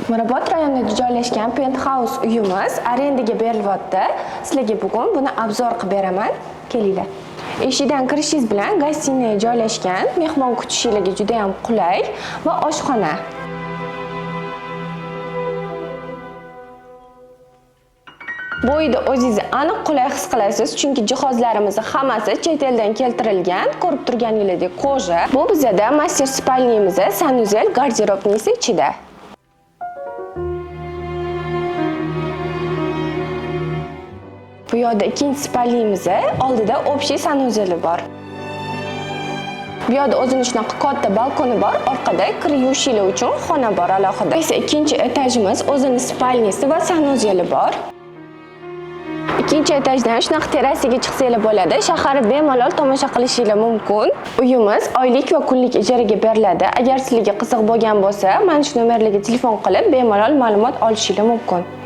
Mirobod rayonida joylashgan penthouse uyimiz arendaga berilyapti. Sizlarga bugun buni obzor qilib beraman. Kelinglar. Eshikdan kirishingiz bilan гостиная joylashgan, mehmon kutishinglarga juda ham qulay va oshxona. Bu uyda o'zingizni aniq qulay his qilasiz, chunki jihozlarimizni hammasi chet eldan keltirilgan. Ko'rib turganingizdek кожа. Bu bizada master спальня miz, санузел, гардеробный si ichida. Bu yoqda ikkinchi спальня miz oldida общий санузел i bor. Bu yoqda o'zini shunaqa katta balkoni bor, orqada kir yuvishlar uchun xona bor alohida. Esa ikkinchi etajimiz o'zini спальня si va санузел i bor. Ikkinchi etajdan shunaqa terrasaga chiqsanglar bo'ladi. Shaharni bemalol tomosha qilishinglar mumkin. Uyimiz oylik va kunlik ijaraga beriladi. Agar sizlarga qiziq bo'lgan bo'lsa, mana shu nomerlarga telefon qilib bemalol ma'lumot olishinglar mumkin.